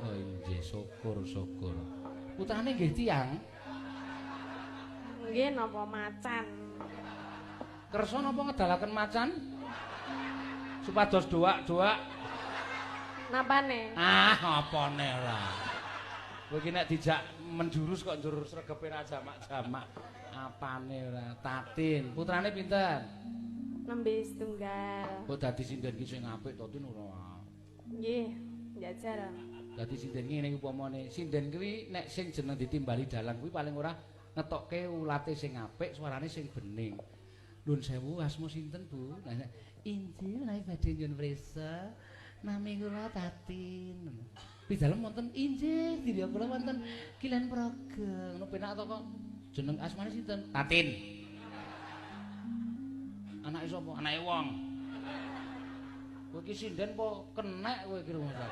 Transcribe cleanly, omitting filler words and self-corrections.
Oh inggih, syukur-syukur. Putrane nggih tiyang. Nggih napa macan. Kersa napa ngedalaken macan? Supados doak-doak. Napane? Ah, apane ora. Kowe iki nek dijak menjurus kok njur sregepe ra jamak-jamak. Apane ora? Tatin. Putrane pinten? Nembe setunggal. Kok dadi sinden ki sing apik to Tin ora? Nggih, njajal. Dadi sinden ki ngene iki upamane, sinden kuwi nek sing jeneng ditimbali dalang kuwi paling ora ngetokke ulate sing apik, suarane sing bening. Nuwun sewu, asma sinten, Bu? Nah, injih menawi badhe nyuwun prisa. Nami kula Tatin. Pidalem wonten injih, diri kula wonten Kilen Praga. Ngono penak to kok. Jeneng asmane sinten? Tatin. Anake sapa? Anake wong. Kowe iki sinden apa kenek kowe iki rumah.